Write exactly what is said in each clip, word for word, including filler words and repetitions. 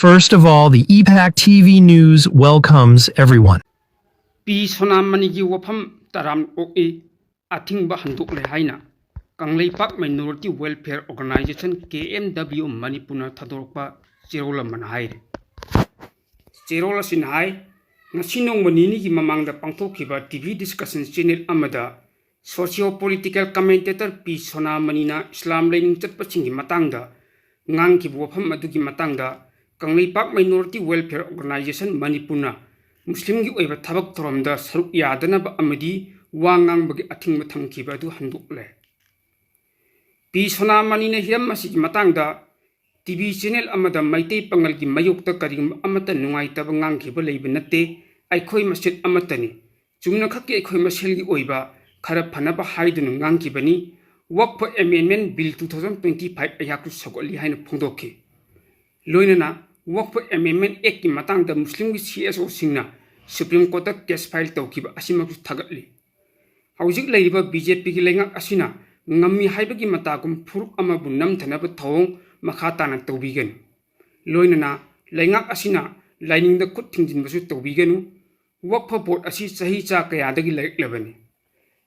First of all, the E PAC T V News welcomes everyone. ꯄꯤ ꯁꯣꯅꯥꯃꯅꯤꯒꯤ ꯋꯥꯐꯝ ꯇꯔꯥꯝ ꯑꯣꯛꯏ, ꯑꯊꯤꯡꯕ ꯍꯟꯗꯣꯛꯂꯦ ꯍꯥꯏꯅ Kangleipak Minority Welfare Organisation, ꯀꯦ M ꯗꯕ꯭ꯂꯤꯌꯨ ꯃꯅꯤꯄꯨꯔꯅ ꯊꯥꯗꯣꯔꯛꯄ ꯆꯦꯔꯣꯜ ꯑꯃꯅ ꯍꯥꯏꯔꯤ꯫ ꯆꯦꯔꯣꯜ ꯑꯁꯤꯅ ꯍꯥꯏ, ꯉꯁꯤ ꯅꯣꯡꯃ ꯅꯤꯅꯤꯒꯤ ꯃꯃꯥꯡꯗ ꯄꯥꯡꯊꯣꯛꯈꯤꯕ ꯇꯤ ꯚꯤ discussion channel ꯑꯃꯗ socio political commentator ꯄꯤ ꯁꯣꯅꯥꯃꯅꯤꯅ ꯏꯁꯂꯥꯝ ꯂꯥꯏꯅꯤꯡ ꯆꯠꯄꯁꯤꯡꯒꯤ ꯃꯇꯥꯡꯗ ꯉꯥꯡꯈꯤꯕ ꯋꯥꯐꯝ ꯑꯗꯨꯒꯤ ꯃꯇꯥꯡꯗ ꯀꯪꯂꯩꯄꯥꯛ Minority Welfare Organisation ꯃꯅꯤꯄꯨꯔꯅ ꯃꯨꯁꯂꯤꯝꯒꯤ ꯑꯣꯏꯕ ꯊꯕꯛ ꯊꯧꯔꯝꯗ ꯁꯔꯨꯛ ꯌꯥꯗꯅꯕ ꯑꯃꯗꯤ ꯋꯥ ꯉꯥꯡꯕꯒꯤ ꯑꯊꯤꯡꯕ ꯊꯝꯈꯤꯕ ꯑꯗꯨ ꯍꯟꯗꯣꯛꯂꯦ꯫ ꯄꯤ ꯁꯣꯅꯥꯃꯅꯤꯅ ꯍꯤꯔꯝ ꯑꯁꯤꯒꯤ ꯃꯇꯥꯡꯗ ꯇꯤ ꯚꯤ channel ꯑꯃꯗ ꯃꯩꯇꯩ ꯄꯥꯉꯜꯒꯤ ꯃꯥꯌꯣꯛꯇ ꯀꯔꯤꯒꯨꯝꯕ ꯑꯃꯠꯇ ꯅꯨꯡꯉꯥꯏꯇꯕ ꯉꯥꯡꯈꯤꯕ ꯂꯩꯕ ꯅꯠꯇꯦ, ꯑꯩꯈꯣꯏ ꯃꯁꯦꯟ ꯑꯃꯠꯇꯅꯤ, ꯆꯨꯝꯅꯈꯛꯀꯤ ꯑꯩꯈꯣꯏ ꯃꯁꯦꯜꯒꯤ ꯑꯣꯏꯕ ꯈꯔ ꯐꯅꯕ ꯍꯥꯏꯗꯨꯅ ꯉꯥꯡꯈꯤꯕꯅꯤ꯫ Waqf Amendment Bill two thousand twenty five ꯑꯩꯍꯥꯛꯁꯨ ꯁꯧꯒꯠꯂꯤ ꯍꯥꯏꯅ ꯐꯣꯡꯗꯣꯛꯈꯤ꯫ ꯂꯣꯏꯅꯅ Waqf Amendment Actꯀꯤ ꯃꯇꯥꯡꯗ ꯃꯨꯁꯂꯤꯝꯒꯤ C S ꯑꯣꯁꯤꯡꯅ Supreme Courtꯇ case file ꯇꯧꯈꯤꯕ ꯑꯁꯤꯃꯛꯁꯨ ꯊꯥꯒꯠꯂꯤ꯫ ꯍꯧꯖꯤꯛ ꯂꯩꯔꯤꯕ ꯕꯤ ꯖꯦ ꯄꯤꯒꯤ ꯂꯩꯉꯥꯛ ꯑꯁꯤꯅ ꯉꯝꯃꯤ ꯍꯥꯏꯕꯒꯤ ꯃꯇꯥꯒꯨꯝ ꯐꯨꯔꯨꯞ ꯑꯃꯕꯨ ꯅꯝꯊꯅꯕ ꯊꯧꯑꯣꯡ ꯃꯈꯥ ꯇꯥꯅ ꯇꯧꯕꯤꯒꯅꯨ꯫ ꯂꯣꯏꯅꯅ ꯂꯩꯉꯥꯛ ꯑꯁꯤꯅ ꯂꯥꯏꯅꯤꯡꯗ ꯈꯨꯠ ꯊꯤꯡꯖꯤꯟꯕꯁꯨ ꯇꯧꯕꯤꯒꯅꯨ꯫ Waqf Board ꯑꯁꯤ ꯆꯍꯤ ꯆꯥ ꯀꯌꯥꯗꯒꯤ ꯂꯩꯔꯛꯂꯕꯅꯤ꯫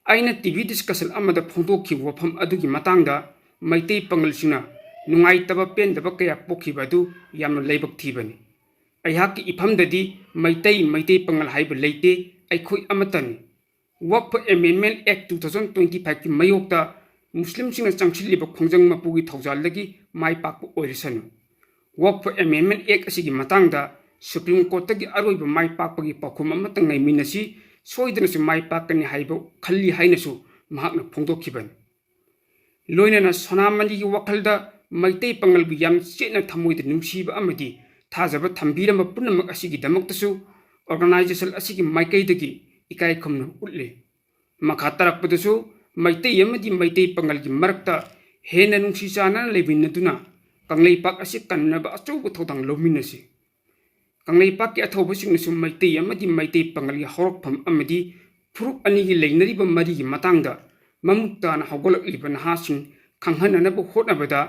ꯑꯩꯅ ꯇꯤ ꯚꯤ discussion ꯑꯃꯗ ꯐꯣꯡꯗꯣꯛꯈꯤꯕ ꯋꯥꯐꯝ ꯑꯗꯨꯒꯤ ꯃꯇꯥꯡꯗ ꯃꯩꯇꯩ ꯄꯥꯉꯜꯁꯤꯡꯅ ꯅꯨꯡꯉꯥꯏꯇꯕ ꯄꯦꯟꯗꯕ ꯀꯌꯥ ꯄꯣꯛꯈꯤꯕ ꯑꯗꯨ ꯌꯥꯝꯅ ꯂꯥꯏꯕꯛ ꯊꯤꯕꯅꯤ꯫ ꯑꯩꯍꯥꯛꯀꯤ ꯏꯐꯝꯗꯗꯤ ꯃꯩꯇꯩ, ꯃꯩꯇꯩ ꯄꯥꯉꯜ ꯍꯥꯏꯕ ꯂꯩꯇꯦ, ꯑꯩꯈꯣꯏ ꯑꯃꯠꯇꯅꯤ꯫ Waqf Amendment Act two thousand twenty fiveꯀꯤ ꯃꯥꯌꯣꯛꯇ ꯃꯨꯁꯂꯤꯝꯁꯤꯡꯅ ꯆꯪꯁꯤꯜꯂꯤꯕ ꯈꯣꯡꯖꯪ ꯃꯄꯨꯒꯤ ꯊꯧꯖꯥꯜꯗꯒꯤ ꯃꯥꯏ ꯄꯥꯛꯄ ꯑꯣꯏꯔꯁꯅꯨ꯫ Waqf Amendment Act ꯑꯁꯤꯒꯤ ꯃꯇꯥꯡꯗ Supreme Courtꯇꯒꯤ ꯑꯔꯣꯏꯕ ꯃꯥꯏ ꯄꯥꯛꯄꯒꯤ ꯄꯥꯎꯈꯨꯝ ꯑꯃꯠꯇ ꯉꯥꯏꯃꯤꯟꯅꯁꯤ꯫ ꯁꯣꯏꯗꯅꯁꯨ ꯃꯥꯏ ꯄꯥꯛꯀꯅꯤ ꯍꯥꯏꯕ ꯈꯜꯂꯤ ꯍꯥꯏꯅꯁꯨ ꯃꯍꯥꯛꯅ ꯐꯣꯡꯗꯣꯛꯈꯤꯕꯅꯤ꯫ ꯂꯣꯏꯅꯅ ꯁꯣꯅꯥꯃꯅꯤꯒꯤ ꯋꯥꯈꯜꯗ ꯃꯩꯇꯩ ꯄꯥꯉꯜꯕꯨ ꯌꯥꯝ ꯆꯦꯠꯅ ꯊꯃꯣꯏꯗ ꯅꯨꯡꯁꯤꯕ ꯑꯃꯗꯤ ꯊꯥꯖꯕ ꯊꯝꯕꯤꯔꯝꯕ ꯄꯨꯝꯅꯃꯛ ꯑꯁꯤꯒꯤꯗꯃꯛꯇꯁꯨ organization ꯑꯁꯤꯒꯤ ꯃꯥꯏꯀꯩꯗꯒꯤ ꯏꯀꯥꯏ ꯈꯨꯝꯅꯕ ꯎꯠꯂꯤ꯫ ꯃꯈꯥ ꯇꯥꯔꯛꯄꯗꯁꯨ ꯃꯩꯇꯩ ꯑꯃꯗꯤ ꯃꯩꯇꯩ ꯄꯥꯉꯜꯒꯤ ꯃꯔꯛꯇ ꯍꯦꯟꯅ ꯅꯨꯡꯁꯤ ꯆꯥꯟꯅꯅ ꯂꯩꯃꯤꯟꯅꯗꯨꯅ ꯀꯪꯂꯩꯄꯥꯛ ꯑꯁꯤ ꯀꯟꯅꯕ ꯑꯆꯧꯕ ꯊꯧꯗꯥꯡ ꯂꯧꯃꯤꯟꯅꯁꯤ꯫ ꯀꯪꯂꯩꯄꯥꯛꯀꯤ ꯑꯊꯧꯕꯁꯤꯡꯅꯁꯨ ꯃꯩꯇꯩ ꯑꯃꯗꯤ ꯃꯩꯇꯩ ꯄꯥꯉꯜꯒꯤ ꯍꯧꯔꯛꯐꯝ ꯑꯃꯗꯤ ꯐꯨꯔꯨꯞ ꯑꯅꯤꯒꯤ ꯂꯩꯅꯔꯤꯕ ꯃꯔꯤꯒꯤ ꯃꯇꯥꯡꯗ ꯃꯃꯨꯠ ꯇꯥꯅ ꯍꯧꯒꯠꯂꯛꯂꯤꯕ ꯅꯍꯥꯁꯤꯡ ꯈꯪꯍꯟꯅꯅꯕ ꯍꯣꯠꯅꯕꯗ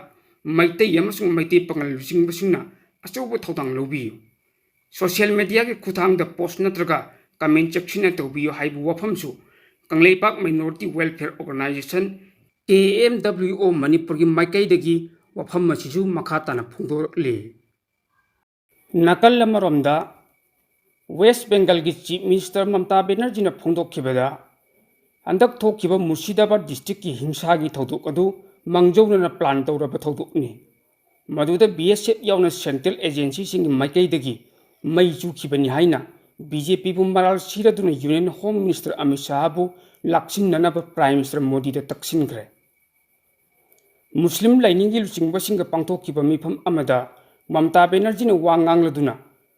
ꯃꯩꯇꯩ ꯑꯃꯁꯨꯡ ꯃꯩꯇꯩ ꯄꯥꯉꯜ ꯂꯨꯆꯤꯡꯕꯁꯤꯡꯅ ꯑꯆꯧꯕ ꯊꯧꯗꯥꯡ ꯂꯧꯕꯤꯌꯨ꯫ Social mediaꯒꯤ ꯈꯨꯠꯊꯥꯡꯗ post ꯅꯠꯇ꯭ꯔꯒ comment section ꯇꯧꯕꯤꯌꯨ ꯍꯥꯏꯕ ꯋꯥꯐꯝꯁꯨ Kangleipak Minority Welfare Organization, K M W O ꯃꯅꯤꯄꯨꯔꯒꯤ ꯃꯥꯏꯀꯩꯗꯒꯤ ꯋꯥꯐꯝ ꯑꯁꯤꯁꯨ ꯃꯈꯥ ꯇꯥꯅ ꯐꯣꯡꯗꯣꯔꯛꯂꯤ꯫ ꯅꯥꯀꯜ ꯑꯃꯔꯣꯝꯗ, West Bengalꯒꯤ Chief Minister ꯃꯃꯇꯥ ꯕꯦꯅꯔꯖꯤꯅ ꯐꯣꯡꯗꯣꯛꯈꯤꯕꯗ, ꯍꯟꯗꯛ ꯊꯣꯛꯈꯤꯕ ꯃꯨꯔꯁꯤꯗꯥꯕꯥꯗ districtꯀꯤ ꯍꯤꯡꯁꯥꯒꯤ ꯊꯧꯗꯣꯛ ꯑꯗꯨ ꯃꯥꯡꯖꯧꯅꯅ plan ꯇꯧꯔꯕ ꯊꯧꯗꯣꯛꯅꯤ꯫ ꯃꯗꯨꯗ B S F ꯌꯥꯎꯅ central agencyꯁꯤꯡꯒꯤ ꯃꯥꯏꯀꯩꯗꯒꯤ ꯃꯩ ꯆꯨꯈꯤꯕꯅꯤ ꯍꯥꯏꯅ B J Pꯕꯨ ꯃꯔꯥꯜ ꯁꯤꯔꯗꯨꯅ Union Home Minister Amit ꯁꯥꯍꯕꯨ ꯂꯥꯛꯁꯤꯟꯅꯅꯕ Prime Minister ꯃꯣꯗꯤꯗ ꯇꯛꯁꯤꯟꯈ꯭ꯔꯦ꯫ ꯃꯨꯁꯂꯤꯝ ꯂꯥꯏꯅꯤꯡꯒꯤ ꯂꯨꯆꯤꯡꯕꯁꯤꯡꯒ ꯄꯥꯡꯊꯣꯛꯈꯤꯕ ꯃꯤꯐꯝ ꯑꯃꯗ ꯃꯃꯇꯥ ꯕꯦꯅꯔꯖꯤꯅ ꯋꯥ ꯉꯥꯡꯂꯗꯨꯅ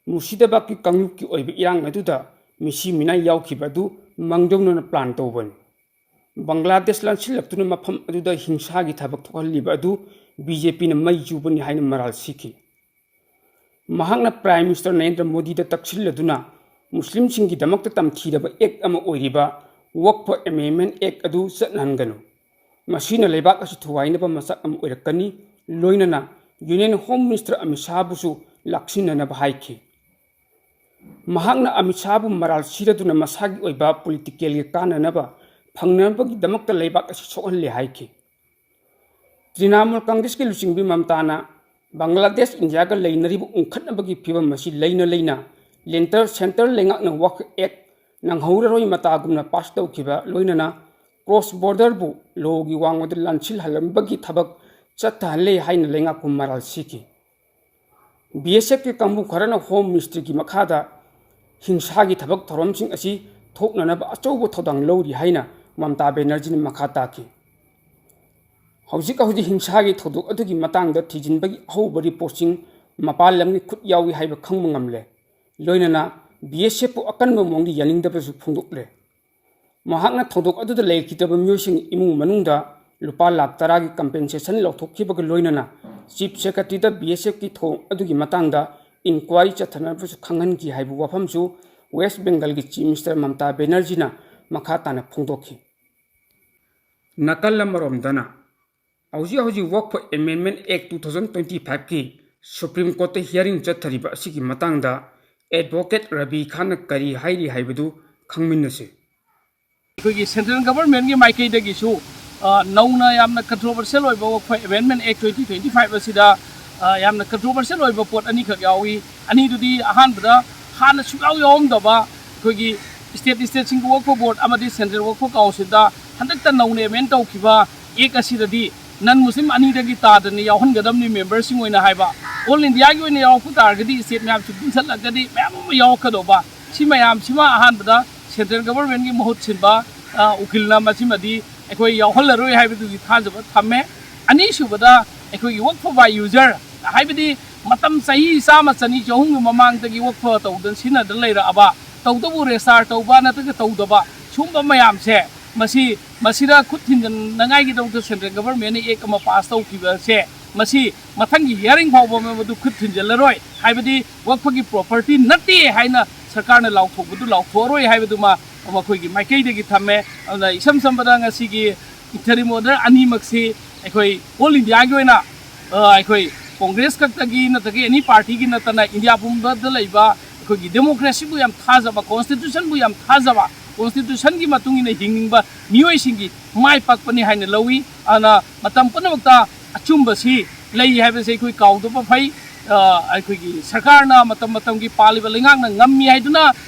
ꯃꯨꯔꯁꯤꯗꯥꯕꯥꯗꯀꯤ ꯀꯥꯡꯂꯨꯞꯀꯤ ꯑꯣꯏꯕ ꯏꯔꯥꯡ ꯑꯗꯨꯗ ꯃꯤꯁꯤ ꯃꯤꯅꯥꯏ ꯌꯥꯎꯈꯤꯕ ꯑꯗꯨ ꯃꯥꯡꯖꯧꯅꯅ plan ꯇꯧꯕꯅꯤ꯫ ꯕꯪꯒ꯭ꯂꯥꯗꯦꯁ ꯂꯥꯟꯁꯤꯜꯂꯛꯇꯨꯅ ꯃꯐꯝ ꯑꯗꯨꯗ ꯍꯤꯡꯁꯥꯒꯤ ꯊꯕꯛ ꯊꯣꯛꯍꯜꯂꯤꯕ ꯑꯗꯨ B J Pꯅ ꯃꯩ ꯆꯨꯕꯅꯤ ꯍꯥꯏꯅ ꯃꯔꯥꯜ ꯁꯤꯈꯤ꯫ ꯃꯍꯥꯛꯅ Prime Minister ꯅꯔꯦꯟꯗ꯭ꯔ ꯃꯣꯗꯤꯗ ꯇꯛꯁꯤꯜꯂꯗꯨꯅ ꯃꯨꯁꯂꯤꯝꯁꯤꯡꯒꯤꯗꯃꯛꯇ ꯇꯝꯊꯤꯔꯕ act ꯑꯃ ꯑꯣꯏꯔꯤꯕ Waqf Amendment Act ꯑꯗꯨ ꯆꯠꯅꯍꯟꯒꯅꯨ꯫ ꯃꯁꯤꯅ ꯂꯩꯕꯥꯛ ꯑꯁꯤ ꯊꯨꯒꯥꯏꯅꯕ ꯃꯆꯥꯛ ꯑꯃ ꯑꯣꯏꯔꯛꯀꯅꯤ꯫ ꯂꯣꯏꯅꯅ Union Home Minister ꯑꯃꯤꯠ ꯁꯥꯍꯕꯨꯁꯨ ꯂꯥꯛꯁꯤꯟꯅꯅꯕ ꯍꯥꯏꯈꯤ꯫ ꯃꯍꯥꯛꯅ ꯑꯃꯤꯠ ꯁꯥꯍꯕꯨ ꯃꯔꯥꯜ ꯁꯤꯔꯗꯨꯅ ꯃꯁꯥꯒꯤ ꯑꯣꯏꯕ politicalꯒꯤ ꯀꯥꯟꯅꯅꯕ ꯐꯪꯅꯕꯒꯤꯗꯃꯛꯇ ꯂꯩꯕꯥꯛ ꯑꯁꯤ ꯁꯣꯛꯍꯜꯂꯦ ꯍꯥꯏꯈꯤ꯫ ꯇ꯭ꯔꯤꯅꯥꯃꯨꯜ ꯀꯪꯒ꯭ꯔꯦꯁꯀꯤ ꯂꯨꯆꯤꯡꯕꯤ ꯃꯃꯇꯥꯅ ꯕꯪꯒ꯭ꯂꯥꯗꯦꯁ ꯏꯟꯗꯤꯌꯥꯒ ꯂꯩꯅꯔꯤꯕ ꯎꯪꯈꯠꯅꯕꯒꯤ ꯐꯤꯕꯝ ꯑꯁꯤ ꯂꯩꯅ ꯂꯩꯅ ꯂꯦꯟꯇꯔ centre ꯂꯩꯉꯥꯛꯅ Waqf Act ꯅꯪꯍꯧꯔꯔꯣꯏ ꯃꯇꯥꯒꯨꯝꯅ pass ꯇꯧꯈꯤꯕ, ꯂꯣꯏꯅꯅ cross borderꯕꯨ lawꯒꯤ ꯋꯥꯡꯃꯗ ꯂꯥꯟꯁꯤꯜꯍꯜꯂꯝꯕꯒꯤ ꯊꯕꯛ ꯆꯠꯊꯍꯜꯂꯦ ꯍꯥꯏꯅ ꯂꯩꯉꯥꯛꯄꯨ ꯃꯔꯥꯜ ꯁꯤꯈꯤ꯫ B S Fꯀꯤ ꯀꯥꯡꯕꯨ ꯈꯔꯅ Home Ministryꯒꯤ ꯃꯈꯥꯗ ꯍꯤꯡꯁꯥꯒꯤ ꯊꯕꯛ ꯊꯧꯔꯝꯁꯤꯡ ꯑꯁꯤ ꯊꯣꯛꯅꯅꯕ ꯑꯆꯧꯕ ꯊꯧꯗꯥꯡ ꯂꯧꯔꯤ ꯍꯥꯏꯅ ꯃꯃꯇꯥ ꯕꯦꯅꯔꯖꯤꯅ ꯃꯈꯥ ꯇꯥꯈꯤ꯫ ꯍꯧꯖꯤꯛ ꯍꯧꯖꯤꯛ ꯍꯤꯡꯁꯥꯒꯤ ꯊꯧꯗꯣꯛ ꯑꯗꯨꯒꯤ ꯃꯇꯥꯡꯗ ꯊꯤꯖꯤꯟꯕꯒꯤ ꯑꯍꯧꯕ reportꯁꯤꯡ ꯃꯄꯥꯟ ꯂꯝꯒꯤ ꯈꯨꯠ ꯌꯥꯎꯏ ꯍꯥꯏꯕ ꯈꯪꯕ ꯉꯝꯂꯦ꯫ ꯂꯣꯏꯅꯅ B S Fꯄꯨ ꯑꯀꯟꯕ ꯃꯑꯣꯡꯗ ꯌꯥꯅꯤꯡꯗꯕꯁꯨ ꯐꯣꯡꯗꯣꯛꯂꯦ꯫ ꯃꯍꯥꯛꯅ ꯊꯧꯗꯣꯛ ꯑꯗꯨꯗ ꯂꯩꯈꯤꯗꯕ ꯃꯤꯑꯣꯏꯁꯤꯡꯒꯤ ꯏꯃꯨꯡ ꯃꯅꯨꯡꯗ ꯂꯨꯄꯥ ꯂꯥꯈ ꯇꯔꯥꯒꯤ compensation ꯂꯧꯊꯣꯛꯈꯤꯕꯒ ꯂꯣꯏꯅꯅ Chief Secretaryꯗ B S Fꯀꯤ ꯊꯧꯑꯣꯡ ꯑꯗꯨꯒꯤ ꯃꯇꯥꯡꯗ inquiry ꯆꯠꯊꯅꯕꯁꯨ ꯈꯪꯍꯟꯈꯤ ꯍꯥꯏꯕ ꯋꯥꯐꯝꯁꯨ West Bengalꯒꯤ Chief Minister ꯃꯃꯇꯥ ꯕꯦꯅꯔꯖꯤꯅ ꯃꯈꯥ ꯇꯥꯅ ꯐꯣꯡꯗꯣꯛꯈꯤ꯫ ꯅꯥꯀꯜ ꯑꯃꯔꯣꯝꯗꯅ, ꯍꯧꯖꯤꯛ ꯍꯧꯖꯤꯛ Waqf Amendment Act two thousand twenty fiveꯀꯤ ꯁꯨꯄ꯭ꯔꯤꯝ ꯀꯣꯔꯠꯇ ꯍꯤꯌꯥꯔꯤꯡ ꯆꯠꯊꯔꯤꯕ ꯑꯁꯤꯒꯤ ꯃꯇꯥꯡꯗ ꯑꯦꯗꯚꯣꯀꯦꯠ ꯔꯕꯤ ꯈꯥꯟꯅ ꯀꯔꯤ ꯍꯥꯏꯔꯤ ꯍꯥꯏꯕꯗꯨ ꯈꯪꯃꯤꯟꯅꯁꯤ꯫ ꯑꯩꯈꯣꯏꯒꯤ ꯁꯦꯟꯇ꯭ꯔꯦꯜ ꯒꯚꯔꯟꯃꯦꯟꯠꯀꯤ ꯃꯥꯏꯀꯩꯗꯒꯤꯁꯨ ꯑ, ꯅꯧꯅ ꯌꯥꯝꯅ ꯀꯟꯇ꯭ꯔꯣꯚꯔꯁꯤꯌꯦꯜ ꯑꯣꯏꯕ ꯋꯥꯛꯐ ꯑꯦꯃꯦꯟꯗꯃꯦꯟꯠ ꯑꯦꯛ ꯇ꯭ꯋꯦꯟꯇꯤ ꯇ꯭ꯋꯦꯟꯇꯤ ꯐꯥꯏꯚ ꯑꯁꯤꯗ ꯑ, ꯌꯥꯝꯅ ꯀꯟꯇ꯭ꯔꯣꯚꯔꯁꯤꯌꯦꯜ ꯑꯣꯏꯕ ꯄꯣꯠ ꯑꯅꯤꯈꯛ ꯌꯥꯎꯏ꯫ ꯑꯅꯤꯗꯨꯗꯤ ꯑꯍꯥꯟꯕꯗ ꯍꯥꯟꯅ ꯁꯨꯡꯌꯥꯎ ꯌꯥꯎꯔꯝꯗꯕ ꯑꯩꯈꯣꯏꯒꯤ ꯁ꯭ꯇꯦꯠ ꯁ꯭ꯇꯦꯠꯁꯤꯡꯒꯤ ꯋꯥꯛꯐ ꯕꯣꯔꯗ ꯑꯃꯗꯤ ꯁꯦꯟꯇ꯭ꯔꯦꯜ ꯋꯥꯛꯐ ꯀꯥꯎꯟꯁꯤꯜꯗ ꯍꯟꯗꯛꯇ ꯅꯧꯅ ꯑꯦꯃꯦꯟꯗ ꯇꯧꯈꯤꯕ ꯑꯦꯛ ꯑꯁꯤꯗꯗꯤ ꯅꯟ ꯃꯨꯁꯂꯤꯝ ꯑꯅꯤꯗꯒꯤ ꯇꯥꯗꯅ ꯌꯥꯎꯍꯟꯒꯗꯕꯅꯤ ꯃꯦꯝꯕꯔꯁꯤꯡ ꯑꯣꯏꯅ ꯍꯥꯏꯕ꯫ ꯑꯣꯜ ꯏꯟꯗꯤꯌꯥꯒꯤ ꯑꯣꯏꯅ ꯌꯥꯎꯔꯛꯄ ꯇꯥꯔꯒꯗꯤ ꯁ꯭ꯇꯦꯠ ꯃꯌꯥꯝꯁꯨ ꯄꯨꯟꯁꯤꯜꯂꯒꯗꯤ ꯃꯌꯥꯝ ꯑꯃ ꯌꯥꯎꯔꯛꯀꯗꯧꯕ꯫ ꯁꯤ ꯃꯌꯥꯝꯁꯤꯃ ꯑꯍꯥꯟꯕꯗ ꯁꯦꯟꯇ꯭ꯔꯦꯜ ꯒꯚꯔꯟꯃꯦꯟꯠꯀꯤ ꯃꯍꯨꯠ ꯁꯤꯟꯕ ꯑ, ꯎꯀꯤꯜꯅ ꯃꯁꯤꯃꯗꯤ ꯑꯩꯈꯣꯏ ꯌꯥꯎꯍꯜꯂꯔꯣꯏ ꯍꯥꯏꯕꯗꯨꯒꯤ ꯊꯥꯖꯕ ꯊꯝꯃꯦ꯫ ꯑꯅꯤꯁꯨꯕꯗ ꯑꯩꯈꯣꯏꯒꯤ ꯋꯥꯛꯐ ꯕꯥꯏ ꯌꯨꯖꯔ ꯍꯥꯏꯕꯗꯤ ꯃꯇꯝ ꯆꯍꯤ ꯆꯥꯝꯃ ꯆꯅꯤ ꯆꯍꯨꯝꯒꯤ ꯃꯃꯥꯡꯗꯒꯤ ꯋꯥꯛꯐ ꯇꯧꯗꯅ ꯁꯤꯖꯤꯟꯅꯗꯅ ꯂꯩꯔꯛꯑꯕ, ꯇꯧꯗꯕꯨ ꯔꯦꯖꯤꯁꯇꯥꯔ ꯇꯧꯕ ꯅꯠꯇ꯭ꯔꯒ ꯇꯧꯗꯕ ꯁꯨꯝꯕ ꯃꯌꯥꯝꯁꯦ ꯃꯁꯤ ꯃꯁꯤꯗ ꯈꯨꯠ ꯊꯤꯟꯖꯤꯟꯅꯉꯥꯏꯒꯤꯗꯃꯛꯇ ꯁꯦꯟꯇ꯭ꯔꯦꯜ ꯒꯚꯔꯟꯃꯦꯟꯠꯅ ꯑꯦꯛ ꯑꯃ ꯄꯥꯁ ꯇꯧꯈꯤꯕꯁꯦ ꯃꯁꯤ ꯃꯊꯪꯒꯤ ꯍꯤꯌꯥꯔꯤꯡ ꯐꯥꯎꯕ ꯃꯗꯨ ꯈꯨꯠ ꯊꯤꯟꯖꯤꯜꯂꯔꯣꯏ ꯍꯥꯏꯕꯗꯤ ꯋꯥꯛꯐꯒꯤ ꯄ꯭ꯔꯣꯄꯔꯇꯤ ꯅꯠꯇꯦ ꯍꯥꯏꯅ ꯁꯔꯀꯥꯔꯅ ꯂꯥꯎꯊꯣꯛꯄꯗꯨ ꯂꯥꯎꯊꯣꯛꯑꯔꯣꯏ ꯍꯥꯏꯕꯗꯨꯃ ꯃꯈꯣꯏꯒꯤ ꯃꯥꯏꯀꯩꯗꯒꯤ ꯊꯝꯃꯦ꯫ ꯑꯗꯨꯅ ꯏꯁꯝ ꯁꯝꯕꯗ ꯉꯁꯤꯒꯤ ꯏꯟꯇꯔꯤꯝ ꯑꯣꯔꯗꯔ ꯑꯅꯤꯃꯛꯁꯤ ꯑꯩꯈꯣꯏ ꯑꯣꯜ ꯏꯟꯗꯤꯌꯥꯒꯤ ꯑꯣꯏꯅ ꯑ, ꯑꯩꯈꯣꯏ ꯀꯣꯡꯒ꯭ꯔꯦꯁ ꯈꯛꯇꯒꯤ ꯅꯠꯇ꯭ꯔꯒ ꯑꯦꯅꯤ ꯄꯥꯔꯇꯤꯒꯤ ꯅꯠꯇꯅ ꯏꯟꯗꯤꯌꯥ ꯄꯨꯝꯕꯗ ꯂꯩꯕ ꯑꯩꯈꯣꯏꯒꯤ ꯗꯦꯃꯣꯀ꯭ꯔꯦꯁꯤꯕꯨ ꯌꯥꯝ ꯊꯥꯖꯕ, ꯀꯣꯟꯁꯇꯤꯇ꯭ꯌꯨꯁꯟꯕꯨ ꯌꯥꯝ ꯊꯥꯖꯕ, ꯀꯣꯟꯁꯇꯤꯇ꯭ꯌꯨꯁꯟꯒꯤ ꯃꯇꯨꯡ ꯏꯟꯅ ꯍꯤꯡꯅꯤꯡꯕ ꯃꯤꯑꯣꯏꯁꯤꯡꯒꯤ ꯃꯥꯏ ꯄꯥꯛꯄꯅꯤ ꯍꯥꯏꯅ ꯂꯧꯏ꯫ ꯑꯗꯨꯅ ꯃꯇꯝ ꯄꯨꯝꯅꯃꯛꯇ ꯑꯆꯨꯝꯕꯁꯤ ꯂꯩ ꯍꯥꯏꯕꯁꯤ ꯑꯩꯈꯣꯏ ꯀꯥꯎꯗꯕ ꯐꯩ꯫ ꯑ, ꯑꯩꯈꯣꯏꯒꯤ ꯁꯔꯀꯥꯔꯅ ꯃꯇꯝ ꯃꯇꯝꯒꯤ ꯄꯥꯜꯂꯤꯕ ꯂꯩꯉꯥꯛꯅ ꯉꯝꯃꯤ ꯍꯥꯏꯗꯨꯅ,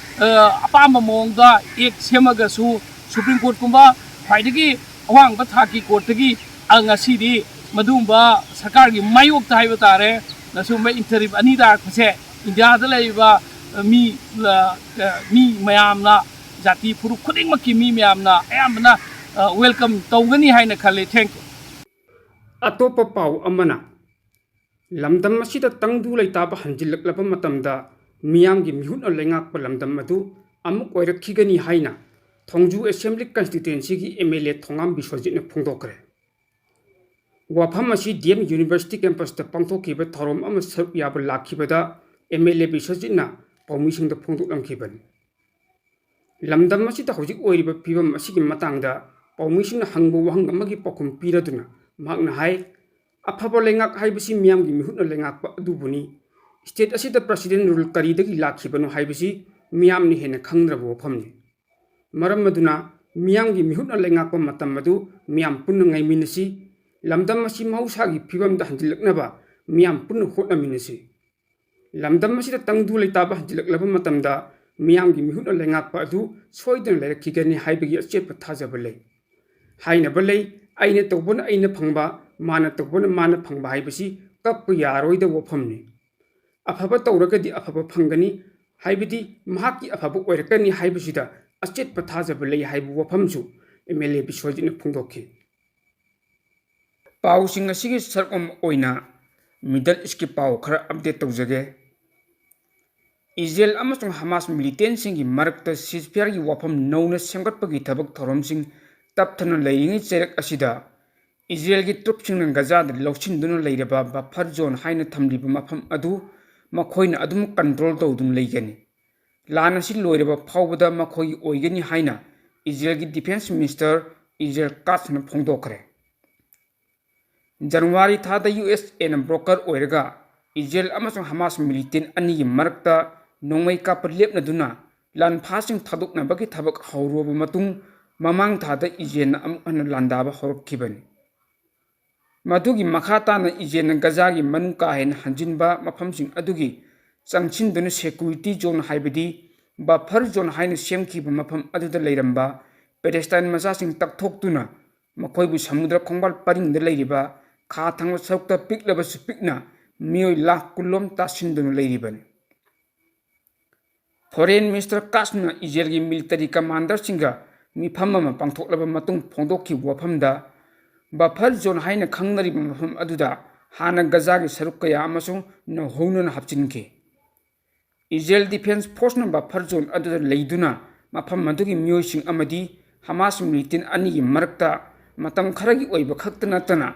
ꯑ, ꯑꯄꯥꯝꯕ ꯃꯑꯣꯡꯗ ꯑꯦꯛ ꯁꯦꯝꯃꯒꯁꯨ ꯁꯨꯄ꯭ꯔꯤꯝ ꯀꯣꯔꯠꯀꯨꯝꯕ ꯈ꯭ꯋꯥꯏꯗꯒꯤ ꯑꯋꯥꯡꯕ ꯊꯥꯛꯀꯤ ꯀꯣꯔꯠꯇꯒꯤ, ꯑ, ꯉꯁꯤꯗꯤ ꯃꯗꯨꯒꯨꯝꯕ ꯁꯔꯀꯥꯔꯒꯤ ꯃꯥꯌꯣꯛꯇ ꯍꯥꯏꯕ ꯇꯥꯔꯦ, ꯃꯁꯤꯒꯨꯝꯕ ꯏꯟꯇꯔꯤꯝ ꯑꯅꯤ ꯇꯥꯔꯛꯄꯁꯦ ꯏꯟꯗꯤꯌꯥꯗ ꯂꯩꯔꯤꯕ ꯃꯤ, ꯑ, ꯃꯤ ꯃꯌꯥꯝꯅ, ꯖꯥꯇꯤ ꯐꯨꯔꯨꯞ ꯈꯨꯗꯤꯡꯃꯛꯀꯤ ꯃꯤ ꯃꯌꯥꯝꯅ ꯑꯌꯥꯝꯕꯅ, ꯑ, ꯋꯦꯜꯀꯝ ꯇꯧꯒꯅꯤ ꯍꯥꯏꯅ ꯈꯜꯂꯤ꯫ Thank you꯫ ꯑꯇꯣꯞꯄ ꯄꯥꯎ ꯑꯃꯅ, ꯂꯝꯗꯝ ꯑꯁꯤꯗ ꯇꯪꯗꯨ ꯂꯩꯇꯥꯕ ꯍꯟꯖꯤꯜꯂꯛꯂꯕ ꯃꯇꯝꯗ ꯃꯤꯌꯥꯝꯒꯤ ꯃꯤꯍꯨꯠꯅ ꯂꯩꯉꯥꯛꯄ ꯂꯝꯗꯝ ꯑꯗꯨ ꯑꯃꯨꯛ ꯑꯣꯏꯔꯛꯈꯤꯒꯅꯤ ꯍꯥꯏꯅ ꯊꯣꯡꯖꯨ ꯑꯦꯁꯦꯝꯕ꯭ꯂꯤ ꯀꯟꯁꯇꯤꯇ꯭ꯋꯦꯟꯁꯤꯒꯤ ꯑꯦꯝ ꯑꯦꯜ ꯑꯦ ꯊꯣꯉꯥꯝ ꯕꯤꯁ꯭ꯋꯖꯤꯠꯅ ꯐꯣꯡꯗꯣꯛꯈ꯭ꯔꯦ꯫ ꯋꯥꯐꯝ ꯑꯁꯤ ꯗꯤ ꯑꯦꯝ ꯌꯨꯅꯤꯚꯔꯁꯤꯇꯤ ꯀꯦꯝꯄꯁꯇ ꯄꯥꯡꯊꯣꯛꯈꯤꯕ ꯊꯧꯔꯝ ꯑꯃ ꯁꯔꯨꯛ ꯌꯥꯕ ꯂꯥꯛꯈꯤꯕꯗ ꯑꯦꯝ ꯑꯦꯜ ꯑꯦ ꯕꯤꯁ꯭ꯋꯖꯤꯠꯅ ꯄꯥꯎꯃꯤꯁꯤꯡꯗ ꯐꯣꯡꯗꯣꯛꯂꯝꯈꯤꯕꯅꯤ꯫ ꯂꯝꯗꯝ ꯑꯁꯤꯗ ꯍꯧꯖꯤꯛ ꯑꯣꯏꯔꯤꯕ ꯐꯤꯕꯝ ꯑꯁꯤꯒꯤ ꯃꯇꯥꯡꯗ ꯄꯥꯎꯃꯤꯁꯤꯡꯅ ꯍꯪꯕ ꯋꯥꯍꯪ ꯑꯃꯒꯤ ꯄꯥꯎꯈꯨꯝ ꯄꯤꯔꯗꯨꯅ ꯃꯍꯥꯛꯅ ꯍꯥꯏ, ꯑꯐꯕ ꯂꯩꯉꯥꯛ ꯍꯥꯏꯕꯁꯤ ꯃꯤꯌꯥꯝꯒꯤ ꯃꯤꯍꯨꯠꯅ ꯂꯩꯉꯥꯛꯄ ꯑꯗꯨꯕꯨꯅꯤ꯫ State ꯑꯁꯤꯗ President rule ꯀꯔꯤꯗꯒꯤ ꯂꯥꯛꯈꯤꯕꯅꯣ ꯍꯥꯏꯕꯁꯤ ꯃꯤꯌꯥꯝꯅ ꯍꯦꯟꯅ ꯈꯪꯗ꯭ꯔꯕ ꯋꯥꯐꯝꯅꯤ꯫ ꯃꯔꯝ ꯑꯗꯨꯅ ꯃꯤꯌꯥꯝꯒꯤ ꯃꯤꯍꯨꯠꯅ ꯂꯩꯉꯥꯛꯄ ꯃꯇꯝ ꯑꯗꯨ ꯃꯤꯌꯥꯝ ꯄꯨꯟꯅ ꯉꯥꯏꯃꯤꯟꯅꯁꯤ꯫ ꯂꯝꯗꯝ ꯑꯁꯤ ꯃꯍꯧꯁꯥꯒꯤ ꯐꯤꯕꯝꯗ ꯍꯟꯖꯤꯜꯂꯛꯅꯕ ꯃꯤꯌꯥꯝ ꯄꯨꯟꯅ ꯍꯣꯠꯅꯃꯤꯟꯅꯁꯤ꯫ ꯂꯝꯗꯝ ꯑꯁꯤꯗ ꯇꯪꯗꯨ ꯂꯩꯇꯥꯕ ꯍꯟꯖꯤꯜꯂꯛꯂꯕ ꯃꯇꯝꯗ ꯃꯤꯌꯥꯝꯒꯤ ꯃꯤꯍꯨꯠꯅ ꯂꯩꯉꯥꯛꯄ ꯑꯗꯨ ꯁꯣꯏꯗꯅ ꯂꯩꯔꯛꯈꯤꯒꯅꯤ ꯍꯥꯏꯕꯒꯤ ꯑꯆꯦꯠꯄ ꯊꯥꯖꯕ ꯂꯩ꯫ ꯍꯥꯏꯅꯕ ꯂꯩ, "ꯑꯩꯅ ꯇꯧꯕꯅ ꯑꯩꯅ ꯐꯪꯕ, ꯃꯥꯅ ꯇꯧꯕꯅ ꯃꯥꯅ ꯐꯪꯕ" ꯍꯥꯏꯕꯁꯤ ꯀꯛꯄ ꯌꯥꯔꯣꯏꯗꯕ ꯋꯥꯐꯝꯅꯤ꯫ ꯑꯐꯕ ꯇꯧꯔꯒꯗꯤ ꯑꯐꯕ ꯐꯪꯒꯅꯤ, ꯍꯥꯏꯕꯗꯤ ꯃꯍꯥꯛꯀꯤ ꯑꯐꯕ ꯑꯣꯏꯔꯛꯀꯅꯤ ꯍꯥꯏꯕꯁꯤꯗ ꯑꯆꯦꯠꯄ ꯊꯥꯖꯕ ꯂꯩ ꯍꯥꯏꯕ ꯋꯥꯐꯝꯁꯨ M L A ꯕꯤꯁ꯭ꯋꯖꯤꯠꯅ ꯐꯣꯡꯗꯣꯛꯈꯤ꯫ ꯄꯥꯎꯁꯤꯡ ꯑꯁꯤꯒꯤ ꯁꯔꯨꯛ ꯑꯃ ꯑꯣꯏꯅ Middle East ꯀꯤ ꯄꯥꯎ ꯈꯔ update ꯇꯧꯖꯒꯦ꯫ ꯏꯖꯔꯦꯜ ꯑꯃꯁꯨꯡ ꯍꯃꯥꯁ militant ꯁꯤꯡꯒꯤ ꯃꯔꯛꯇ ceasefire ꯒꯤ ꯋꯥꯐꯝ ꯅꯧꯅ ꯁꯦꯝꯒꯠꯄꯒꯤ ꯊꯕꯛ ꯊꯧꯔꯝꯁꯤꯡ ꯇꯞꯊꯅ ꯂꯩꯔꯤꯉꯩ ꯆꯩꯔꯛ ꯑꯁꯤꯗ, ꯏꯖꯔꯦꯜꯒꯤ troops ꯁꯤꯡꯅ ꯒꯖꯥꯗ ꯂꯧꯁꯤꯟꯗꯨꯅ ꯂꯩꯔꯕ buffer zone ꯍꯥꯏꯅ ꯊꯝꯂꯤꯕ ꯃꯐꯝ ꯑꯗꯨ ꯃꯈꯣꯏꯅ ꯑꯗꯨꯝ control ꯇꯧꯗꯨꯅ ꯂꯩꯒꯅꯤ꯫ ꯂꯥꯟ ꯑꯁꯤ ꯂꯣꯏꯔꯕ ꯐꯥꯎꯕꯗ ꯃꯈꯣꯏꯒꯤ ꯑꯣꯏꯒꯅꯤ ꯍꯥꯏꯅ ꯏꯖꯔꯦꯜꯒꯤ Defence Minister ꯏꯖꯔꯦꯜ ꯀꯥꯠꯁꯅ ꯐꯣꯡꯗꯣꯛꯈ꯭ꯔꯦ꯫ ꯖꯅꯋꯥꯔꯤ ꯊꯥꯗ U S A ꯅ broker ꯑꯣꯏꯔꯒ ꯏꯖꯔꯦꯜ ꯑꯃꯁꯨꯡ ꯍꯃꯥꯁ militant ꯑꯅꯤꯒꯤ ꯃꯔꯛꯇ ꯅꯣꯡꯃꯩ ꯀꯥꯞꯄ ꯂꯦꯞꯅꯗꯨꯅ ꯂꯥꯟꯐꯥꯁꯤꯡ ꯊꯥꯗꯣꯛꯅꯕꯒꯤ ꯊꯕꯛ ꯍꯧꯔꯨꯔꯕ ꯃꯇꯨꯡ, ꯃꯃꯥꯡ ꯊꯥꯗ ꯏꯖꯔꯦꯜꯅ ꯑꯃꯨꯛ ꯍꯟꯅ ꯂꯥꯟꯗꯥꯕ ꯍꯧꯔꯛꯈꯤꯕꯅꯤ꯫ ꯃꯗꯨꯒꯤ ꯃꯈꯥ ꯇꯥꯅ ꯏꯖꯔꯦꯜꯅ ꯒꯖꯥꯒꯤ ꯃꯅꯨꯡ ꯀꯥ ꯍꯦꯟꯅ ꯍꯟꯖꯤꯟꯕ ꯃꯐꯝꯁꯤꯡ ꯑꯗꯨꯒꯤ ꯆꯪꯁꯤꯟꯗꯨꯅ security zone ꯍꯥꯏꯕꯗꯤ buffer zone ꯍꯥꯏꯅ ꯁꯦꯝꯈꯤꯕ ꯃꯐꯝ ꯑꯗꯨꯗ ꯂꯩꯔꯝꯕ ꯄꯦꯂꯦꯁꯇꯥꯏꯟ ꯃꯆꯥꯁꯤꯡ ꯇꯛꯊꯣꯛꯇꯨꯅ ꯃꯈꯣꯏꯕꯨ ꯁꯃꯨꯗ꯭ꯔ ꯈꯣꯡꯕꯥꯜ ꯄꯔꯤꯡꯗ ꯂꯩꯔꯤꯕ ꯈꯥ ꯊꯪꯕ ꯁꯔꯨꯛꯇ ꯄꯤꯛꯂꯕꯁꯨ ꯄꯤꯛꯅ ꯃꯤꯑꯣꯏ ꯂꯥꯈ ꯀꯨꯟ ꯂꯣꯝ ꯇꯥꯁꯤꯟꯗꯨꯅ ꯂꯩꯔꯤꯕꯅꯤ꯫ Foreign Minister ꯀꯥꯠꯁꯅ ꯏꯖꯔꯦꯜꯒꯤ military commander ꯁꯤꯡꯒ ꯃꯤꯐꯝ ꯑꯃ ꯄꯥꯡꯊꯣꯛꯂꯕ ꯃꯇꯨꯡ ꯐꯣꯡꯗꯣꯛꯈꯤꯕ ꯋꯥꯐꯝꯗ, buffer zone ꯍꯥꯏꯅ ꯈꯪꯅꯔꯤꯕ ꯃꯐꯝ ꯑꯗꯨꯗ ꯍꯥꯟꯅ ꯒꯖꯥꯒꯤ ꯁꯔꯨꯛ ꯀꯌꯥ ꯑꯃꯁꯨ ꯅꯧꯍꯧꯅꯅ ꯍꯥꯞꯆꯤꯟꯈꯤ꯫ ꯏꯖꯔꯦꯜ Defence Force ꯅ buffer zone ꯑꯗꯨꯗ ꯂꯩꯗꯨꯅ ꯃꯐꯝ ꯑꯗꯨꯒꯤ ꯃꯤꯑꯣꯏꯁꯤꯡ ꯑꯃꯗꯤ ꯍꯃꯥꯁ militant ꯑꯅꯤꯒꯤ ꯃꯔꯛꯇ ꯃꯇꯝ ꯈꯔꯒꯤ ꯑꯣꯏꯕ ꯈꯛꯇ ꯅꯠꯇꯅ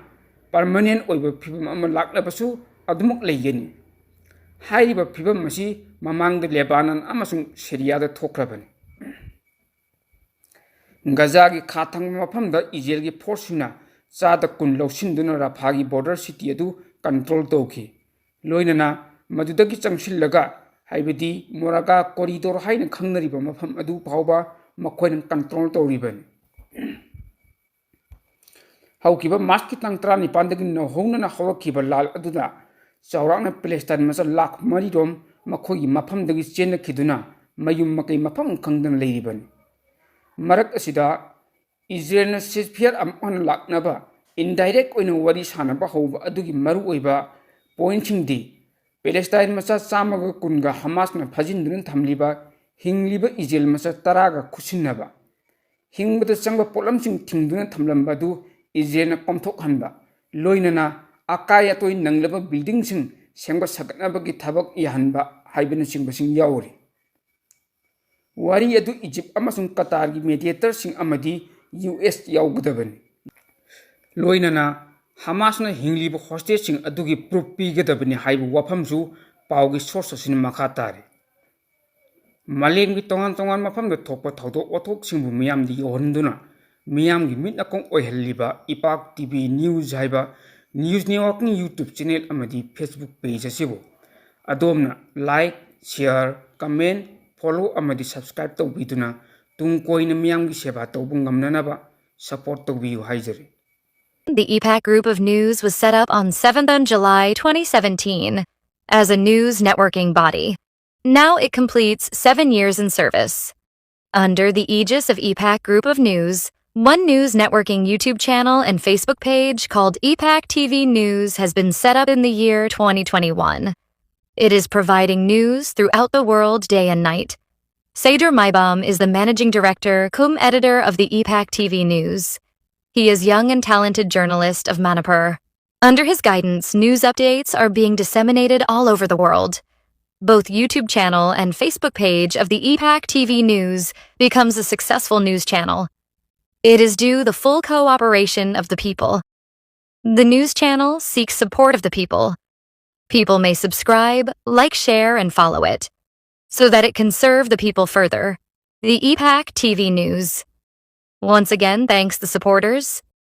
permanent ꯑꯣꯏꯕ ꯐꯤꯕꯝ ꯑꯃ ꯂꯥꯛꯅꯕꯁꯨ ꯑꯗꯨꯃꯛ ꯂꯩꯒꯅꯤ꯫ ꯍꯥꯏꯔꯤꯕ ꯐꯤꯕꯝ ꯑꯁꯤ ꯃꯃꯥꯡꯗ ꯂꯦꯕꯥꯅꯟ ꯑꯃꯁꯨꯡ ꯁꯤꯔꯤꯌꯥꯗ ꯊꯣꯛꯈ꯭ꯔꯕꯅꯤ꯫ ꯒꯖꯥꯒꯤ ꯈꯥ ꯊꯪꯕ ꯃꯐꯝꯗ ꯏꯖꯔꯦꯜꯒꯤ force ꯁꯤꯡꯅ ꯆꯥꯗ ꯀꯨꯟ ꯂꯧꯁꯤꯟꯗꯨꯅ ꯔꯥꯐꯥꯒꯤ ꯕꯣꯔꯗꯔ ꯁꯤꯇꯤ ꯑꯗꯨ ꯀꯟꯇ꯭ꯔꯣꯜ ꯇꯧꯈꯤ꯫ ꯂꯣꯏꯅꯅ ꯃꯗꯨꯗꯒꯤ ꯆꯪꯁꯤꯜꯂꯒ, ꯍꯥꯏꯕꯗꯤ ꯃꯣꯔꯥꯒꯥ ꯀꯣꯔꯤꯗꯣꯔ ꯍꯥꯏꯅ ꯈꯪꯅꯔꯤꯕ ꯃꯐꯝ ꯑꯗꯨ ꯐꯥꯎꯕ ꯃꯈꯣꯏꯅ ꯀꯟꯇ꯭ꯔꯣꯜ ꯇꯧꯔꯤꯕꯅꯤ꯫ ꯍꯧꯈꯤꯕ ꯃꯥꯔꯆꯀꯤ ꯇꯥꯡ ꯇꯔꯥꯅꯤꯄꯥꯟꯗꯒꯤ ꯅꯧꯍꯧꯅꯅ ꯍꯧꯔꯛꯈꯤꯕ ꯂꯥꯜ ꯑꯗꯨꯗ ꯆꯥꯎꯔꯥꯛꯅ ꯄꯦꯂꯦꯁꯇꯥꯏꯟ ꯃꯆꯥ ꯂꯥꯈ ꯃꯔꯤꯔꯣꯝ ꯃꯈꯣꯏꯒꯤ ꯃꯐꯝꯗꯒꯤ ꯆꯦꯟꯅꯈꯤꯗꯨꯅ ꯃꯌꯨꯝ ꯃꯀꯩ ꯃꯐꯝ ꯈꯪꯗꯅ ꯂꯩꯔꯤꯕꯅꯤ꯫ ꯃꯔꯛ ꯑꯁꯤꯗ ꯏꯖꯔꯦꯜꯅ ceasefire ꯑꯃꯨꯛ ꯍꯟꯅ ꯂꯥꯛꯅꯕ indirect ꯑꯣꯏꯅ ꯋꯥꯔꯤ ꯁꯥꯅꯕ ꯍꯧꯕ ꯑꯗꯨꯒꯤ ꯃꯔꯨꯑꯣꯏꯕ ꯄꯣꯏꯟꯠꯁꯤꯡꯗꯤ, ꯄꯦꯂꯦꯁꯇꯥꯏꯟ ꯃꯆꯥ ꯆꯥꯝꯃꯒ ꯀꯨꯟꯒ ꯍꯃꯥꯁꯅ ꯐꯥꯖꯤꯟꯗꯨꯅ ꯊꯝꯂꯤꯕ ꯍꯤꯡꯂꯤꯕ ꯏꯖꯔꯦꯜ ꯃꯆꯥ ꯇꯔꯥꯒ ꯈꯨꯠꯁꯤꯟꯅꯕ, ꯍꯤꯡꯕꯗ ꯆꯪꯕ ꯄꯣꯠꯂꯝꯁꯤꯡ ꯊꯤꯡꯗꯨꯅ ꯊꯝꯂꯝꯕ ꯑꯗꯨ ꯏꯖꯔꯦꯜꯅ ꯀꯣꯝꯊꯣꯛꯍꯟꯕ, ꯂꯣꯏꯅꯅ ꯑꯀꯥꯏ ꯑꯇꯣꯏ ꯅꯪꯂꯕ ꯕꯤꯜꯗꯤꯡꯁꯤꯡ ꯁꯦꯝꯒꯠ ꯁꯥꯒꯠꯅꯕꯒꯤ ꯊꯕꯛ ꯌꯥꯍꯟꯕ ꯍꯥꯏꯕꯅꯆꯤꯡꯕꯁꯤꯡ ꯌꯥꯎꯔꯤ꯫ ꯋꯥꯔꯤ ꯑꯗꯨ ꯏꯖꯤꯞ ꯑꯃꯁꯨꯡ ꯀꯇꯥꯔꯒꯤ ꯃꯦꯗꯤꯌꯦꯇꯔꯁꯤꯡ ꯑꯃꯗꯤ ꯌꯨ ꯑꯦꯁ ꯌꯥꯎꯒꯗꯕꯅꯤ꯫ ꯂꯣꯏꯅꯅ ꯍꯃꯥꯁꯅ ꯍꯤꯡꯂꯤꯕ ꯍꯣꯁꯇꯦꯖꯁꯤꯡ ꯑꯗꯨꯒꯤ ꯄ꯭ꯔꯨꯐ ꯄꯤꯒꯗꯕꯅꯤ ꯍꯥꯏꯕ ꯋꯥꯐꯝꯁꯨ ꯄꯥꯎꯒꯤ ꯁꯣꯔꯁ ꯑꯁꯤꯅ ꯃꯈꯥ ꯇꯥꯔꯤ꯫ ꯃꯥꯂꯦꯝꯒꯤ ꯇꯣꯉꯥꯟ ꯇꯣꯉꯥꯟꯕ ꯃꯐꯝꯗ ꯊꯣꯛꯄ ꯊꯧꯗꯣꯛ ꯋꯥꯊꯣꯛꯁꯤꯡꯕꯨ ꯃꯤꯌꯥꯝꯗ ꯌꯧꯍꯟꯗꯨꯅ ꯃꯤꯌꯥꯝꯒꯤ ꯃꯤꯠ ꯅꯥꯀꯣꯡ ꯑꯣꯏꯍꯜꯂꯤꯕ ꯏꯄꯥꯛ ꯇꯤ ꯚꯤ ꯅ꯭ꯌꯨꯁ ꯍꯥꯏꯕ ꯅ꯭ꯌꯨꯁ ꯅꯦꯠꯋꯥꯔꯛꯀꯤꯡ ꯌꯨꯇ꯭ꯌꯨꯕ ꯆꯦꯅꯦꯜ ꯑꯃꯗꯤ ꯐꯦꯁꯕꯨꯛ ꯄꯦꯖ ꯑꯁꯤꯕꯨ ꯑꯗꯣꯝꯅ ꯂꯥꯏꯛ, ꯁꯤꯌꯥꯔ, ꯀꯃꯦꯟ, ꯐꯣꯂꯣ ꯑꯃꯗꯤ ꯁꯕꯁꯀ꯭ꯔꯥꯏꯕ ꯇꯧꯕꯤꯗꯨꯅ ꯇꯨꯡ ꯀꯣꯏꯅ ꯃꯤꯌꯥꯝꯒꯤ ꯁꯦꯕꯥ ꯇꯧꯕ ꯉꯝꯅꯅꯕ ꯁꯄꯣꯔꯠ ꯇꯧꯕꯤꯌꯨ ꯍꯥꯏꯖꯔꯤ꯫ The E PAC Group of News was set up on seventh of July twenty seventeen as a news networking body. Now it completes seven years in service. Under the aegis of E PAC Group of News, one news networking YouTube channel and Facebook page called E PAC T V News has been set up in the year twenty twenty-one. It is providing news throughout the world day and night. Seydur Maibam is the managing director cum editor of the E PAC T V News. He is young and talented journalist of Manipur. Under his guidance, news updates are being disseminated all over the world. Both YouTube channel and Facebook page of the E PAC T V News becomes a successful news channel. It is due the full cooperation of the people. The news channel seeks support of the people. People may subscribe, like, share, and follow it so that it can serve the people further. The E PAC T V News. Once again, thanks the supporters.